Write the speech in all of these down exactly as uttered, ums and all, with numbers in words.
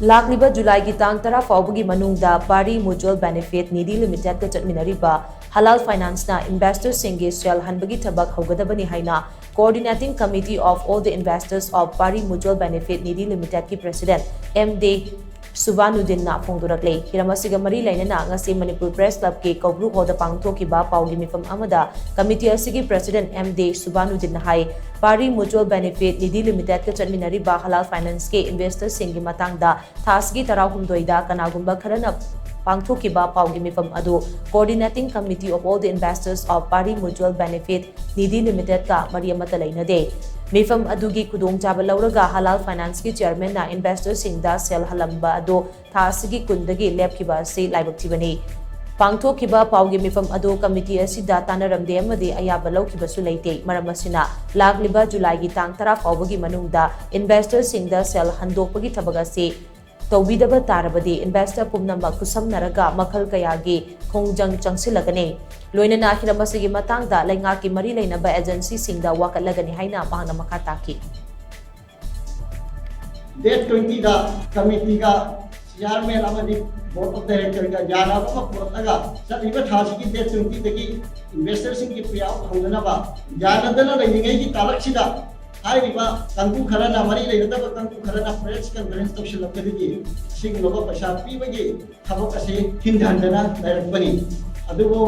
ꯂꯥꯛꯂꯤꯕ ꯖꯨꯂꯥꯏꯒꯤ ꯇꯥꯡ ꯇꯔꯥ ꯐꯥꯎꯕꯒꯤ ꯃꯅꯨꯡꯗ ꯄꯥꯔꯤ ꯃ꯭ꯌꯨꯆꯨꯋꯦꯜ ꯕꯦꯅꯤꯐꯤꯠ ꯅꯤꯙꯤ ꯂꯤꯃꯤꯇꯦꯗꯀ ꯆꯠꯃꯤꯟꯅꯔꯤꯕ ꯍꯂꯥꯜ ꯐꯥꯏꯅꯥꯟꯁꯅ ꯏꯟꯚꯦꯁꯇꯔꯁꯤꯡꯒꯤ ꯁꯦꯜ ꯍꯟꯕꯒꯤ ꯊꯕꯛ ꯍꯧꯒꯗꯕꯅꯤ ꯍꯥꯏꯅ Coordinating Committee of All the Investors of Pari Mutual Benefit Nidhi Limitedꯀꯤ ꯄ꯭ꯔꯦꯁꯤꯗꯦꯟꯠ ꯑꯦꯝ ꯗꯦ ꯁꯨꯕꯥꯅꯨꯗꯤꯟꯅ ꯐꯣꯡꯗꯣꯔꯛꯂꯦ꯫ ꯍꯤꯔꯝ ꯑꯁꯤꯒ ꯃꯔꯤ ꯂꯩꯅꯅ ꯉꯁꯤ ꯃꯅꯤꯄꯨꯔ ꯄ꯭ꯔꯦꯁ ꯀ꯭ꯂꯕꯀꯤ ꯀꯧꯕ꯭ꯔꯨ ꯍꯣꯜꯗ ꯄꯥꯡꯊꯣꯛꯈꯤꯕ ꯄꯥꯎꯒꯤ ꯃꯤꯐꯝ ꯑꯃꯗ ꯀꯃꯤꯇꯤ ꯑꯁꯤꯒꯤ ꯄ꯭ꯔꯦꯁꯤꯗꯦꯟꯠ ꯑꯦꯝ ꯗꯦ ꯁꯨꯕꯥꯅꯨꯗꯤꯟꯅ ꯍꯥꯏ, ꯄꯥꯔꯤ ꯃ꯭ꯌꯨꯆꯨꯋꯦꯜ ꯕꯦꯅꯤꯐꯤꯠ ꯅꯤꯙꯤ ꯂꯤꯃꯤꯇꯦꯗꯀ ꯆꯠꯃꯤꯟꯅꯔꯤꯕ ꯍꯂꯥꯜ ꯐꯥꯏꯅꯥꯟꯁꯀꯤ ꯏꯟꯚꯦꯁꯇꯔꯁꯤꯡꯒꯤ ꯃꯇꯥꯡꯗ ꯊꯥ ꯑꯁꯤꯒꯤ ꯇꯔꯥꯍꯨꯝꯗꯣꯏꯗ ꯀꯅꯥꯒꯨꯝꯕ ꯈꯔꯅ ꯄꯥꯡꯊꯣꯛꯈꯤꯕ ꯄꯥꯎꯒꯤ ꯃꯤꯐꯝ ꯑꯗꯨ Coordinating Committee of All the Investors of Pari Mutual Benefit Nidhi Limitedꯀ ꯃꯔꯤ ꯑꯃꯠꯇ ꯂꯩꯅꯗꯦ꯫ ꯃꯤꯐꯝ ꯑꯗꯨꯒꯤ ꯈꯨꯗꯣꯡꯆꯥꯕ ꯂꯧꯔꯒ ꯍꯂꯥꯜ ꯐꯥꯏꯅꯥꯟꯁꯀꯤ ꯆꯦꯌꯔꯃꯦꯟꯅ ꯏꯟꯚꯦꯁꯇꯔꯁꯤꯡꯗ ꯁꯦꯜ ꯍꯜꯂꯝꯕ ꯑꯗꯨ ꯊꯥ ꯑꯁꯤꯒꯤ ꯀꯨꯟꯗꯒꯤ ꯂꯦꯞꯈꯤꯕ ꯑꯁꯤ ꯂꯥꯏꯕꯛ ꯊꯤꯕꯅꯤ꯫ ꯄꯥꯡꯊꯣꯛꯈꯤꯕ ꯄꯥꯎꯒꯤ ꯃꯤꯐꯝ ꯑꯗꯨ ꯀꯃꯤꯇꯤ ꯑꯁꯤꯗ ꯇꯥꯟꯅꯔꯝꯗꯦ ꯑꯃꯗꯤ ꯑꯌꯥꯕ ꯂꯧꯈꯤꯕꯁꯨ ꯂꯩꯇꯦ꯫ ꯃꯔꯝ ꯑꯁꯤꯅ, ꯂꯥꯛꯂꯤꯕ ꯖꯨꯂꯥꯏꯒꯤ ꯇꯥꯡ ꯇꯔꯥ ꯐꯥꯎꯕꯒꯤ ꯃꯅꯨꯡꯗ ꯏꯟꯚꯦꯁꯇꯔꯁꯤꯡꯗ ꯁꯦꯜ ꯍꯟꯗꯣꯛꯄꯒꯤ ꯊꯕꯛ ꯑꯁꯤ ꯇꯧꯕꯤꯗꯕ ꯇꯥꯔꯕꯗꯤ, ꯏꯟꯚꯦꯁꯇꯔ ꯄꯨꯝꯅꯃꯛ ꯈꯨꯠꯁꯝꯅꯔꯒ ꯃꯈꯜ ꯀꯌꯥꯒꯤ ꯈꯣꯡꯖꯪ ꯆꯪꯁꯤꯜꯂꯒꯅꯤ꯫ ꯂꯣꯏꯅꯅ ꯍꯤꯔꯝ ꯑꯁꯤꯒꯤ ꯃꯇꯥꯡꯗ ꯂꯩꯉꯥꯛꯀꯤ ꯃꯔꯤ ꯂꯩꯅꯕ ꯑꯦꯖꯦꯟꯁꯤꯁꯤꯡꯗ ꯋꯥꯀꯠꯂꯒꯅꯤ ꯍꯥꯏꯅ ꯃꯍꯥꯛꯅ ꯃꯈꯥ ꯇꯥꯈꯤ꯫ ꯗꯦꯠ ꯇ꯭ꯋꯦꯟꯇꯤꯗ ꯀꯃꯤꯇꯤꯒ ꯆꯤꯌꯥꯔꯃꯦꯟ ꯑꯃꯗꯤ ꯕꯣꯔꯗ ꯑꯣꯐ ꯗꯥꯏꯔꯦꯛꯇꯔꯒ ꯌꯥꯅꯕ ꯑꯃ ꯄꯨꯔꯛꯂꯒ ꯆꯠꯂꯤꯕ ꯊꯥꯁꯤꯒꯤ ꯗꯦꯠ ꯇ꯭ꯋꯦꯟꯇꯤꯗꯒꯤ ꯏꯟꯚꯦꯁꯇꯔꯁꯤꯡꯒꯤ ꯄꯦ ꯑꯥꯎꯠ ꯍꯧꯅꯅꯕ ꯌꯥꯅꯗꯅ ꯂꯩꯔꯤꯉꯩꯒꯤ ꯇꯥꯂꯛꯁꯤꯗ ꯍꯥꯏꯔꯤꯕ ꯀꯥꯡꯕꯨ ꯈꯔꯅ, ꯃꯔꯤ ꯂꯩꯅꯗꯕ ꯀꯥꯡꯕꯨ ꯈꯔꯅ ꯄ꯭ꯔꯦꯁ ꯀꯟꯐꯔꯦꯟꯁ ꯇꯧꯁꯤꯜꯂꯛꯄꯗꯒꯤ ꯑꯁꯤꯒꯨꯝꯂꯕ ꯄꯩꯁꯥ ꯄꯤꯕꯒꯤ ꯊꯕꯛ ꯑꯁꯤ ꯊꯤꯟꯊꯍꯟꯗꯅ ꯂꯩꯔꯛꯄꯅꯤ꯫ ꯑꯗꯨꯕꯨ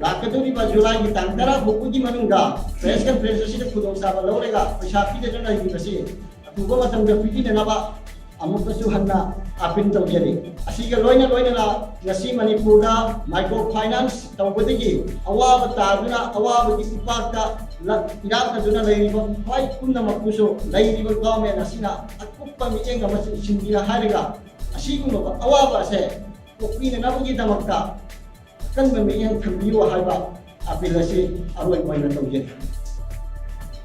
ꯂꯥꯛꯀꯗꯧꯔꯤꯕ ꯖꯨꯂꯥꯏꯒꯤ ꯇꯥꯡ ꯇꯔꯥ ꯐꯥꯎꯕꯒꯤ ꯃꯅꯨꯡꯗ ꯄ꯭ꯔꯦꯁ ꯀꯟꯐꯔꯦꯟꯁ ꯑꯁꯤꯗ ꯈꯨꯗꯣꯡꯆꯥꯕ ꯂꯧꯔꯒ ꯄꯩꯁꯥ ꯄꯤꯗꯅ ꯂꯩꯔꯤꯕꯁꯤ ꯑꯊꯨꯕ ꯃꯇꯝꯗ ꯄꯤꯕꯤꯅꯅꯕ ꯑꯃꯨꯛꯀꯁꯨ ꯍꯟꯅ ꯑꯥꯄꯤꯜ ꯇꯧꯖꯔꯤ꯫ ꯑꯁꯤꯒ ꯂꯣꯏꯅ ꯂꯣꯏꯅꯅ ꯉꯁꯤ ꯃꯅꯤꯄꯨꯔꯗ ꯃꯥꯏꯀ꯭ꯔꯣ ꯐꯥꯏꯅꯥꯟꯁ ꯇꯧꯕꯗꯒꯤ ꯑꯋꯥꯕ ꯇꯥꯗꯨꯅ ꯑꯋꯥꯕꯒꯤ ꯏꯄꯥꯛꯇ ꯂ-, ꯏꯔꯥꯛꯅꯗꯨꯅ ꯂꯩꯔꯤꯕ ꯈ꯭ꯋꯥꯏ ꯄꯨꯝꯅꯃꯛꯄꯨꯁꯨ ꯂꯩꯔꯤꯕ ꯒꯣꯔꯃꯦꯟ ꯑꯁꯤꯅ ꯑꯀꯨꯞꯄ ꯃꯤꯠꯌꯦꯡ ꯑꯃꯁꯨ ꯁꯤꯟꯕꯤꯔ ꯍꯥꯏꯔꯒ ꯑꯁꯤꯒꯨꯝꯂꯕ ꯑꯋꯥꯕ ꯑꯁꯦ ꯀꯣꯛꯄꯤꯅꯅꯕꯒꯤꯗꯃꯛꯇ ꯑꯀꯟꯕ ꯃꯤꯠꯌꯦꯡ ꯊꯝꯕꯤꯌꯨ ꯍꯥꯏꯕ ꯑꯥꯄꯤꯜ ꯑꯁꯤ ꯑꯔꯣꯏꯕ ꯑꯣꯏꯅ ꯇꯧꯖꯔꯤ꯫